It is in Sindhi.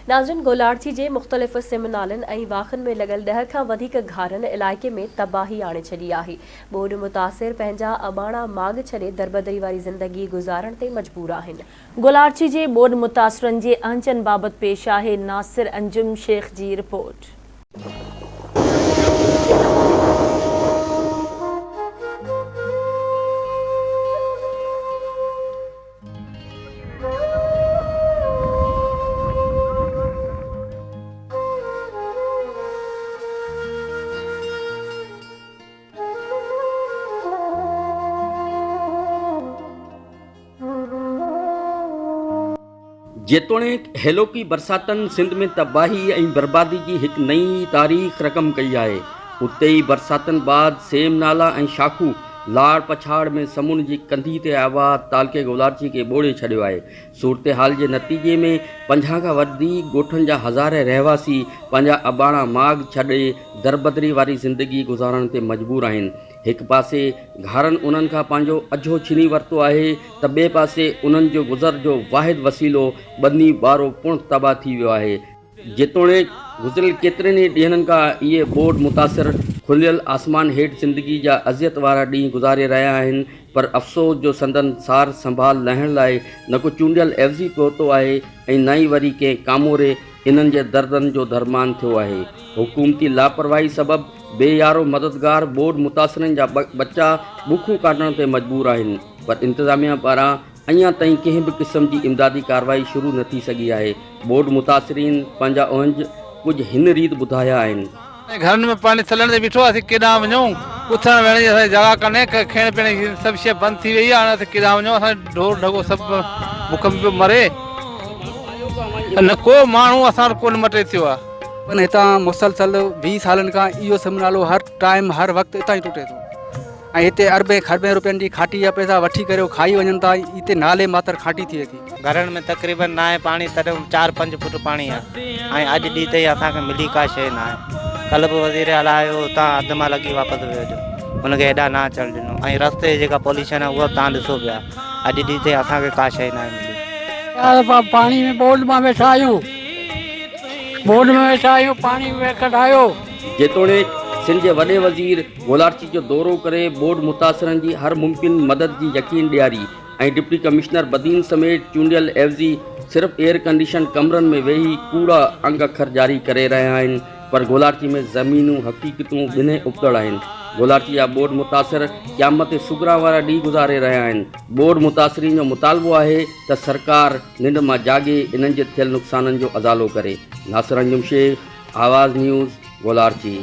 ناظرين گولاڙچي جي مختلف سم نالن ۽ واخن ۾ لڳل ڏهه کان وڌيڪ گهارن علائقي ۾ تباهي آڻي ڇڏي آهي. ٻوڏ متاثر پنهنجا اباڻا ماڳ ڇڏي دربدري واري زندگي گذارڻ تي مجبور آهن. گولاڙچي جي ٻوڏ متاثرن جي اهنجن بابت پيش آهي ناصر انجم شيخ جي رپورٽ. جيتوڻيڪ هيلوڪي برساتن سنڌ ۾ تباهي ۽ بربادي جي هڪ نئين تاريخ رقم ڪئي آهي، اتي ئي برساتن بعد سيم نالا ۽ شاخون لاڙ پڇاڙ ۾ سمنڊ جي ڪنڌي تي آباد تعلقي گولاڙچي کي ٻوڙي ڇڏيو آهي. صورتحال جي نتيجي ۾ 50 کان وڌيڪ ڳوٺن جا هزارين رهواسي پنهنجا اباڻا ماڳ ڇڏي دربدري واري زندگي گذارڻ تي مجبور آهن. هڪ پاسي گهارن انهن کان پنهنجو اجهو ڇني ورتو آهي ته ٻئي پاسي انهن جو گذر جو واحد وسيلو ٻني ٻارو پڻ تباهه ٿي ويو آهي. جيتوڻيڪ گذريل ڪيترن ئي ڏينهن کان اهي ٻوڏ متاثر کليل آسمان هيٺ زندگي جا اذيت وارا ڏينهن گذاري رهيا آهن پر افسوس جو سندن سار سنڀال لهڻ لاء نه ڪو چونڊيل عيوضي پهتو آهي ۽ نه ئي وري ڪنهن ڪاموري انهن جي دردن جو درمان ٿيو آهي. حڪومتي لاپرواهي سبب بي يارو مددگار ٻوڏ متاثرن جا ٻچا بکون ڪاٽڻ تي مجبور آهن پر انتظاميا پاران اڃا تائين ڪنهن به قسم جي امدادي ڪارروائي شروع نه ٿي سگهي آهي، ٻوڏ متاثرين پنهنجا اهنج ڪجهه هن ريت ٻڌايا آهن. گهرن ۾ پاڻي ٿلهڻ تي بيٺو آهي، اسين ڪيڏانهن وڃون، اٿڻ ويهڻ جي اسان جي جڳهه ڪانهي، کائڻ پيئڻ جي سڀ شيء بند ٿي وئي آهي، هاڻي اسين ڪيڏانهن وڃون، اسان جو ڍور ڍڳو سڀ بک ۾ پيو مري، نه ڪو ماڻهو اسان وٽ ڪونه مٽي ٿيو آهي. پر هتان مسلسل 20 سالن کان اهو سم نالو هر ٽائيم هر وقت اتان ئي ٽٽي ٿو. ۽ هتي اربين کربين روپين جي کاٽي جا پئسا وٺي ڪري هو کائي وڃن ٿا ۽ هتي نالي ماتر کاٽي ٿئي ٿي. گهرن ۾ تقريبن ناهي پاڻي تڏهن چار پنج فوٽ پاڻي آهي ۽ اڄ ڏينهن تائين اسان کي ملي ڪا شيء ناهي ڪلهه به وزير اعليٰ آيو هتان اڌ مان لڳي واپس ويو جو هن کي هيڏانهن نه اچڻ ڏنو ۽ رستي جي جيڪا پوليشن آهي اها به توهان ڏسو پيا اڄ ڏينهن تائين اسان کي ڪا شيء ناهي ملي. يار پاڻي ۾ ٻوڏ مان ويٺا آهيون ٻوڏ ۾ ويٺا آهيون پاڻي ۾ ڪڍايو. جيتوڻيڪ سنڌ جي وڏي وزير گولاڙچي جو دورو ڪري ٻوڏ متاثرن جي هر ممڪن مدد جي يقين ڏياري ۽ ڊپٽي ڪمشنر بدين سميت چونڊيل عيوضي صرف ايئر ڪنڊيشن ڪمرن ۾ ويهي ڪوڙا انگ اکر جاري ڪري رهيا آهن پر گولاڙچي ۾ زمينون حقيقتون بنهه ابتڙ آهن گولاڙچي جا ٻوڏ متاثر قيامت صغريٰ وارا ڏينهن گذاري رهيا آهن ٻوڏ متاثرين جو مطالبو آهي ته سرڪار ننڊ مان جاڳي انهن جي ٿيل نقصانن جو ازالو ڪري ناصر انجم شيخ، آواز نيوز، گولاڙچي.